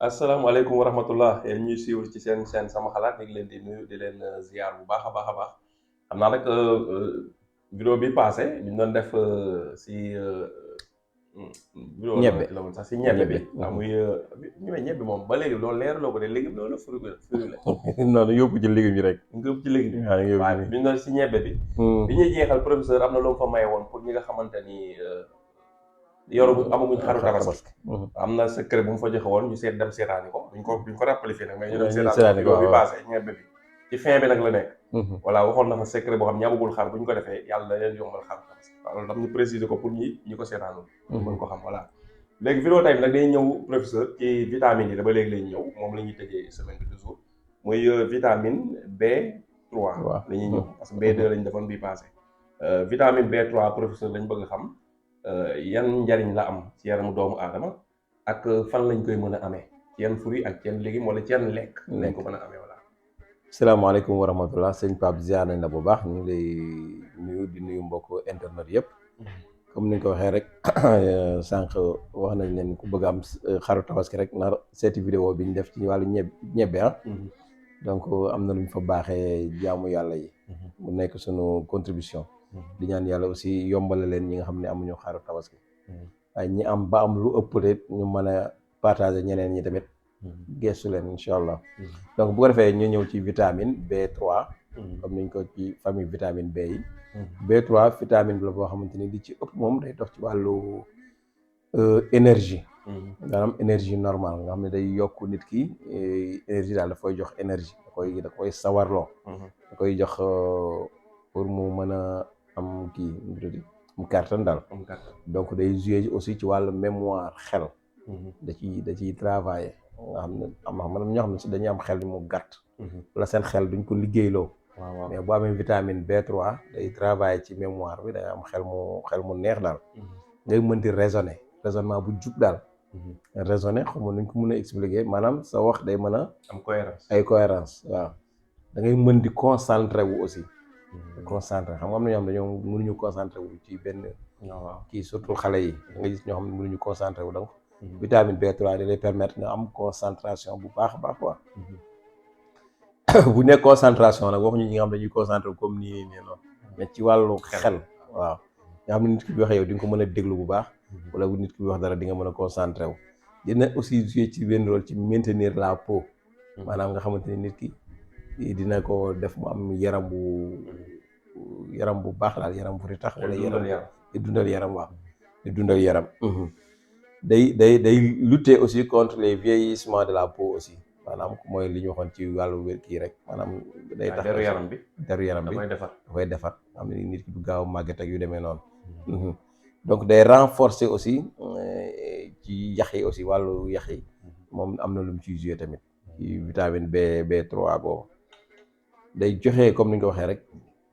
asalaamaaleykum wa rahmatullah yéen ñuy suivre ci seen chaîne sama xalaat ñu ngi leen di nuyu di leen ziar bu baax a baax a baax xam naa nag vidéo bi passé ñu doon def si vidéo ñebbe la woon sax si ñebbe bi ñebbe waaw muy ñu ne ñebbe moom ba léegi loolu leer loo ko de léegi loolu fruit la noonu yóbbu ci légumes yi rek. nga yóbbu ci léegi bi waaw yóbbu waaw bi ñu doon si ñebbe bi bi ñuy jeexal professeur am na lu mu fa maye woon pour ñi nga xamante ni yoru amaguñ xaru tabaski am na secret bu mu fa joxe woon ñu seet dem seetaani ko duñ ko rappelé fii nag mais ñu dem seetaani ko bi passé ñebbe bi ci fin bi nag la nekk voilà waxoon na fa secret boo xam ñi amagul xar bu ñu ko defee yàlla da leen yombal xaru tabaski waaw loolu tam ñu préciser ko pour ñi ko seetaanul mën ko xam voilà léegi vidéo tey bi nag day ñëw professeur ci vitamines yi da ba léegi lay ñëw moom la ñuy tëjee semaine bi toujours muy vitamine B3 la ñuy ñëw parce que B2 lañ defoon bii passé vitamine B3 professeur lañ bëgg xam yan njariñ la am ci yaramu doomu aadama ak fan lañ koy mën a amee ci yan fruit ak ci yan légumes wala ci yan lekk lañ ko mën a amee voilà. salaamaaleykum wa rahmatullah sëñ Pape ziar nañ la bu baax ñu ngi lay nuyu di nuyu mbokk internet yëpp comme ni nga ko waxee rek sànq wax nañ leen ku bëgg am xaru tabaski rek na seeti vidéo bi ñu def ci wàllu ñebbe donc am na lu ñu fa baaxee jaamu yàlla yi mu nekk sunu contribution di ñaan yàlla aussi yombale leen ñi nga xam ne amuñu xaru tabaski waaye ñi am ba am lu ëpp rek ñu mën a partager ñeneen ñi tamit gestu leen incha allah donc bu ko defee ñu ñëw ci vitamine B3 comme niñ ko ci famille vitamine B yi B3 vitamine bi la boo xamante ni li ci ëpp moom day dox ci wàllu énergie maanaam énergie normale nga xam ne day yokk nit ki énergie daal daf koy jox énergie da koy sawarloo da koy jox pour mu mën a am kii mu kàttan daal donc day jouer aussi ci wàllu mémoire xel da ciy travailler nga xam ne am ñoo xam ne si dañuy am xel mu gàtt wala seen xel duñ ko liggéeyloo mais boo amee vitamine B3 day travailler ci mémoire bi day am xel mu neex daal ngay mën di raisonnement bu jub daal raisonner xam nga nuñ ko mën a expliquer maanaam sa wax day mën a am cohérence ay cohérence waaw da ngay mën di concentré wu aussi concentré xam nga am na ñoo xam dañoo mënuñu concentré wu ci benn kii surtout xale yi da nga gis ñoo xam ne mënuñu concentré wu donc vitamine B3 da lay permettre nga am concentration bu baax a baax quoi bu nekk concentration nag waxuñu ñi nga xam dañuy concentré wu comme nii noonu mais ci wàllu xel waaw nga xam ne nit ki bi waxee yow di nga ko mën a déglu bu baax wala bu nit ki bi wax dara di nga mën a concentré wu dina aussi jouer ci benn rôle ci maintenir la peau maanaam nga xamante ni nit ki dina ko def mu am yaram bu baax daal yaram bu ritax wala yaram di dundal yaram waaw di dundal yaram day lutter aussi contre les vieillissements de la peau aussi maanaam mooy li ñu waxoon ci wàllu wér kii rek maanaam day tax deru yaram bi dafay defar xam ne nit ki du gaaw màgget ak yu demee noonu donc day renforcer aussi ci yax yi aussi wàllu yax yi moom am na lu mu ciy joué tamit ci vitamine B3 boobu day joxe comme ni nga ko waxee rek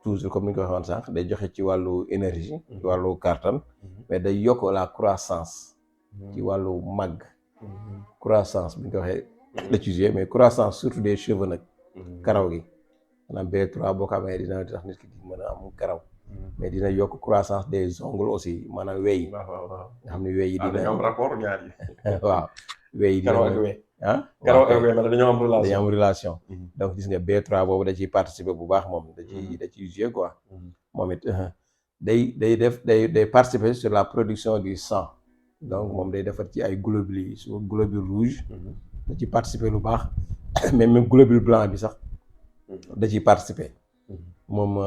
toujours comme ni nga ko waxee woon sànq day joxe ci wàllu énergie ci wàllu kàttan mais day yokk la croissance ci wàllu màgg croissance bi nga ko waxee la ci joué mais croissance surtout des cheveux nag karaw gi maanaam B3 boo ko amee dina tax nit ki di mën a am karaw mais dina yokk croissance des ongles aussi maanaam wey nga xam ne wey yi dina am rapport ñaar yi waaw wey yi karaw ak wey karaw ak wey dañoo am relation donc gis nga B3 boobu da ciy participer bu baax moom da ciy jouer quoi moom it day participer sur la production du sang donc moom day defar ci ay globules yi su globule rouge da ciy participer lu baax mais même globule blanc bi sax da ciy participer moom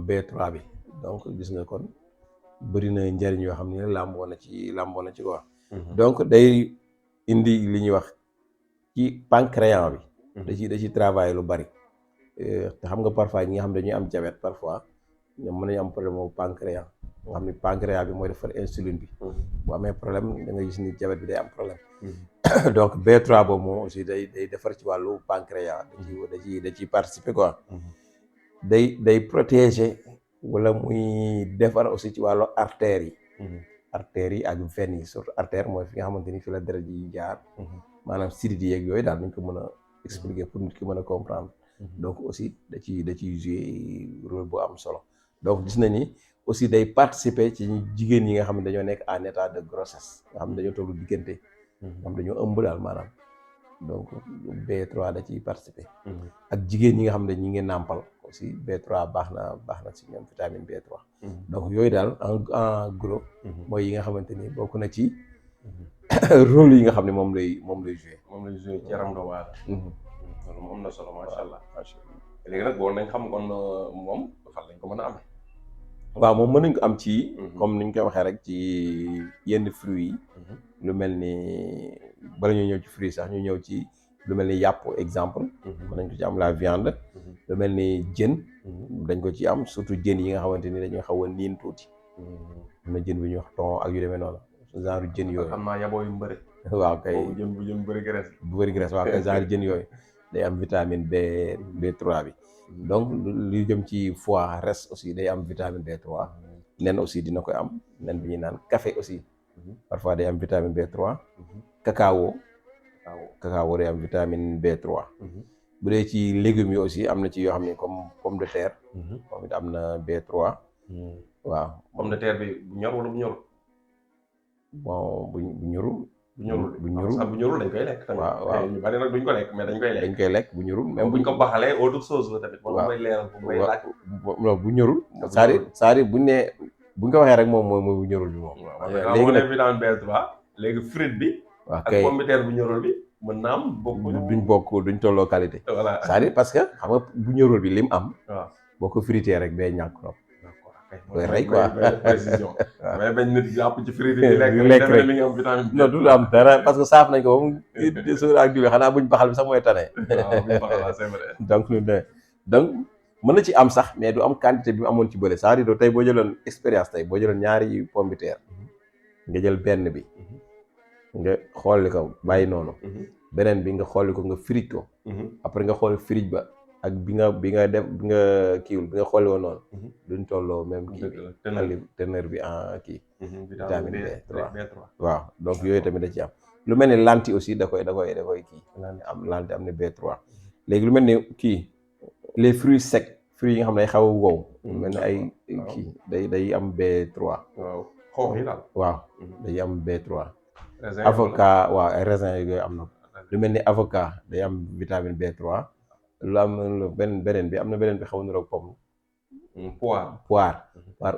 B3 bi donc gis nga kon bëri na njëriñ yoo xam ne làmboo na ci quoi donc day indi li ñuy wax ci pancréas bi da ciy travailler lu bari te xam nga parfois ñi nga xam dañuy am diabète parfois ñoom mën nañu am problème mu pancréas nga xam ni pancréas bi mooy defar insuline bi bu amee problème da nga gis ni diabète bi day am problème donc B3 boobu moom aussi day defar ci wàllu pancréas da ciy participer quoi day protéger wala muy defar aussi ci wàllu artères yi ak veines yi surtout artère mooy fi nga xamante ni fi la deret yi jaar maanaam sidit yeeg yooyu daal nañ ko mën a expliquer pour nit ki mën a comprendre donc aussi da ciy jouer rôle bu am solo donc gis nañ ni aussi day participer ci jigéen yi nga xam ne dañoo nekk en état de grossesse nga xam ne dañoo tollu diggante nga xam dañoo ëmb daal maanaam donc B3 da ciy participer. ak jigéen ñi nga xam ne ñi ngi nàmpal aussi B3 baax na ci ñoom vitamine B3. donc yooyu daal en gros. mooy yi nga xamante ni bokk na ci rôle yi nga xam ne moom lay joué. moom lay joué ci yaram doomu aadama. loolu moom am na solo macha allah. léegi nag boo nañ xam kon moom fan lañ ko mën a amee. waaw moom mën nañ ko am ci. comme ni ñu koy waxee rek ci yenn fruits yi. lu mel ni bala ñuy ñëw ci fruits sax ñu ñëw ci lu mel ni yàpp exemple. mën nañ ko ci am la viande. lu mel ni jën. dañ ko ci am surtout jën yi nga xamante ni dañuy xaw a niin tuuti. am na jën bu ñuy wax thon ak yu demee noonu genre jën yooyu. xam naa yaboo yu mbëri. waaw kay bu jën bëri graisse. bu bëri graisse waaw kay genre jën yooyu day am vitamine B3 bi. donc lu jëm ci foie res aussi day am vitamine B3. nen aussi dina koy am nen bi ñuy naan café aussi. parfois day am vitamine B3. cacao day am vitamine B3. bu dee ci légumes yi aussi am na ci yoo xam ne comme pomme de terre. moom it am na B3. waaw pomme de terre bi bu ñor wala bu ñorul. bon bu ñorul. bu ñorul dañ koy lekk. tamit waaw ñu bari nag duñ ko lekk mais dañ koy lekk. dañ koy lekk bu ñorul. même buñ ko baxalee autre chose la tamit. waaw may leeral bu may laaj. non bu ñorul. c'est-à-dire buñ ko waxee rek moom mooy bu ñorul bi moom. léegi nag vitamine B3 léegi fruit bi. waaw ak pomme de terre bu ñorul bi mën naa am duñ tolloo qualité. voilà c'est-à-dire parce que xam nga bu ñorul bi lim am. waaw boo ko frité rek bee ñàkk trop. mooy rey quoi précision. mais bañ nit jàpp ci fruit yi lekk rek mi ngi am vitamine. non du am dara parce que saaf nañ ko ba mu suur ak diw xanaa buñ baxal bi sax mooy tane. waaw buñ baxal c'est vrai. donc mën na ci am sax mais du am quantité bi mu amoon ci bële c'est-à-dire tey boo jëloon expérience tey boo jëloon ñaari pomme de terre nga jël benn bi nga xooli ko bàyyi noonu. beneen bi nga xooli ko nga frite ko. après nga xool frite ba. ak bi nga def bi nga kiiwul bi nga xooli woon noonu. duñ tolloo même kii bi teneur bi en kii. vitamine B3 waaw donc yooyu tamit da ci am. lu mel ni lentille aussi da koy kii. lentille am na B3. léegi lu mel ni kii les fruits secs fruits yi nga xam ne day xaw a wow. lu mel ni ay kii day am B3. waaw xoox yi daal. waaw day am B3. avocat waaw ay raisin yooyu am na lu mel ni avocat day am vitamine B3. lu am beneen bi am na beneen bi xaw na roog pomme. poire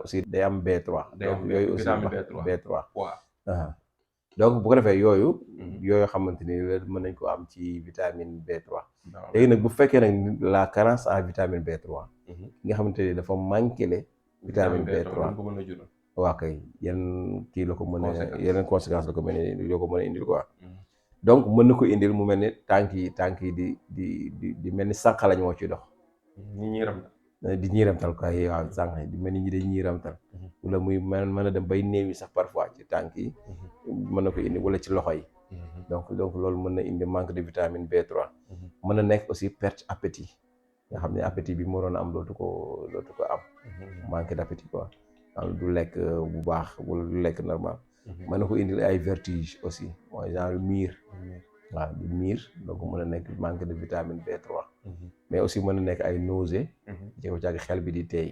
aussi day am B3. donc yooyu aussi B3. donc bu ko defee yooyu xamante ni mën nañ ko am ci vitamine B3. léegi nag bu fekkee nag la carence en vitamine B3. nga xamante ni dafa manqué le vitamine B3. waaw kay yan kii la ko mën a yeneen conséquences la ko mën a indil quoi. donc mën na ko indil mu mel ni tànk yi di mel ni sànq lañ moo ciy dox. di ñiiramtal quoi waaw sànq di mel ni ñi day ñiiramtal. wala muy mën a dem bay néew yi sax parfois ci tànk yi. mën na ko indi wala ci loxo yi. donc loolu mën na indi manque de vitamine B3. mën na nekk aussi perte appétit nga xam ne appétit bi moo doon am dootu ko am. manque d'appétit quoi. du lekk bu baax wala du lekk normal. mën na ko indil ay vertige aussi mooy genre miir. waaw di miir donc mën na nekk manque de vitamine B3. mais aussi mën na nekk ay nausées. jéego-jàgg xel bi di teey.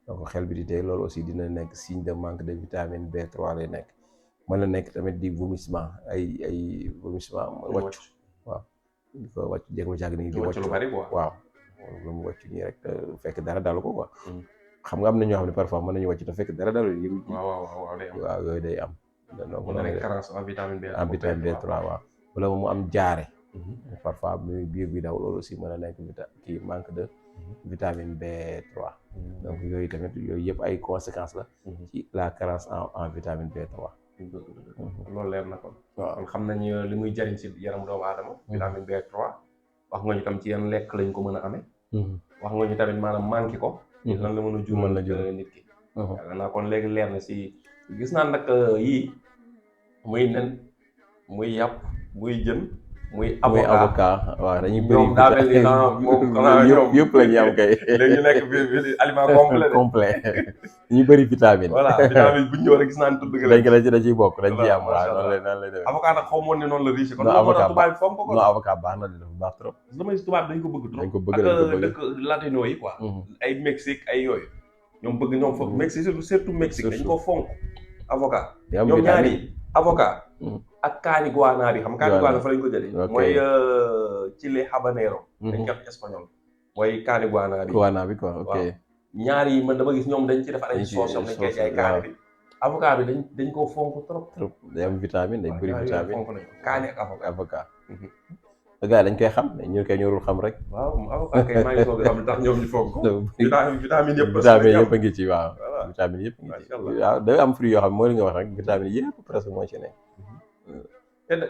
donc xel bi di teey loolu aussi dina nekk signe de manque de vitamine B3 lay nekk. mën na nekk tamit di vomissement ay vomissement wàccu. waaw di ko wàccu jéego-jàgg ni di wàccu lu bari quoi. waaw lu mu wàccu nii rek fekk dara dalu ko quoi. xam nga am na ñoo xam ne parfois mën nañu wàcc te fekk dara dalu yëngu. waaw yooyu day am. mën na nekk carence en vitamine B3 waaw. wala mu am jaare. parfois biir bi daw loolu aussi mën na nekk kii manque de vitamine B3. donc yooyu tamit yooyu yëpp ay conséquences la. ci la carence en vitamine B3. loolu leer na kon. waaw kon xam nañu li muy jariñ ci yaram doomu aadama. vitamine B3 wax nga ñu tam ci yan lekk lañ ko mën a amee. wax nga ñu tamit maanaam manqué ko. lan la mën a jural nit ki. yaakaar naa kon léegi leer na si gis naa nag yii muy nen muy yàpp muy jën muy avocat waaw dañuy bëri ñoom daa mel ni moom yëpp la ñuy am kay. léegi ñu nekk bi aliment complet dañuy bëri vitamine. voilà vitamine bu ñu ñëw rek gis naa ne tudd nga da ciy bokk dañ ciy am waaw noonu lay demee. avocat nag xaw ma woon ne noonu la riche. kon avocat tubaab bi foog ko non avocat baax na dafa baax trop. damay tubaab dañ ko bëgg trop. dañ ko bëgg ak dëkk latino yi quoi. ay Mexique ay yooyu. ñoom bëgg ñoom foog Mexique surtout Mexique dañ ko fonk avocat. ñoom ñaari avocat ak kaani guanaar yi xam kaani guanaar fa lañ ko jëlee. mooy chile habanero. dañ koy wax espagnol. mooy kaani guanaar yi. guanaar bi quoi ok. ñaar yi man dama gis ñoom dañ ci defar ay sauce am dañ koy jaay kaani bi. avocat bi dañ koo fonk trop. day am vitamine day bëri vitamine. fonk nañ kaani ak avocat. gars yi dañ koy xam ñu koy ñorul xam rek. waaw avocat kay maa ngi soog a xam tax ñoom ñu fonk ko. vitamine yëpp. vitamine yëpp a ngi ci waaw. vitamine yëpp a ngi ci. macha allah waaw day am fruit yoo xam ne mooy li nga wax rek vitamine yëpp presque moo ci nekk.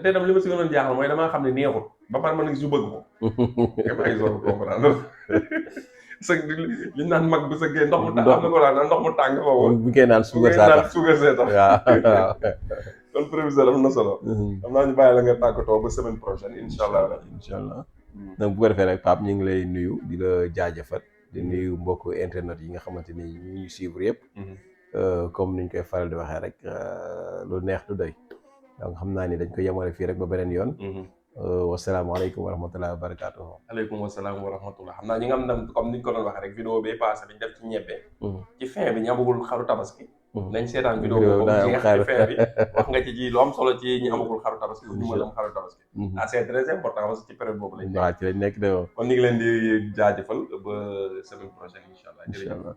te tam li ma si gënoon jaaxal mooy damaa xam ne neexul ba pare man nag su bëgg ko. maa ngi soog a comprendre. li ñu naan mag bu sëggee ndox mu tàng am na ko daan ndox mu tàng boobu. bu ngeen naan suukar saa tax suukar see tax. waaw. kon professeur am na solo. xam naa ñu bàyyi la nga tàggatoo ba semaine prochaine incha allah. incha allah donc bu ko defee rek Pape ñu ngi lay nuyu di la jaajëfal di nuyu mbokku internet yi nga xamante ni ñu ngi suivre yëpp. comme ni ñu koy faral di waxee rek lu neex du doy. donc xam naa ni dañ ko yemale fii rek ba beneen yoon. wasalaamaaleykum wa rahmatulah wa barakaatuhu. aleykum wasalaam wa rahmatulah xam naa ñi nga xam ne comme ni ñu ko doon waxee rek vidéo bi passé dañ def ci ñebbe. ci fin bi ñu amagul xaru tabaski. nañ seetaan vidéo boobu jeex ci fin bi wax nga ci lu am solo ci ñi amagul xaru tabaski ñu mën am xaru tabaski. c'est très important parce que ci période boobu lañ. waaw ci lañ nekk de kon ñu ngi leen di jaajëfal ba semaine prochaine incha allah.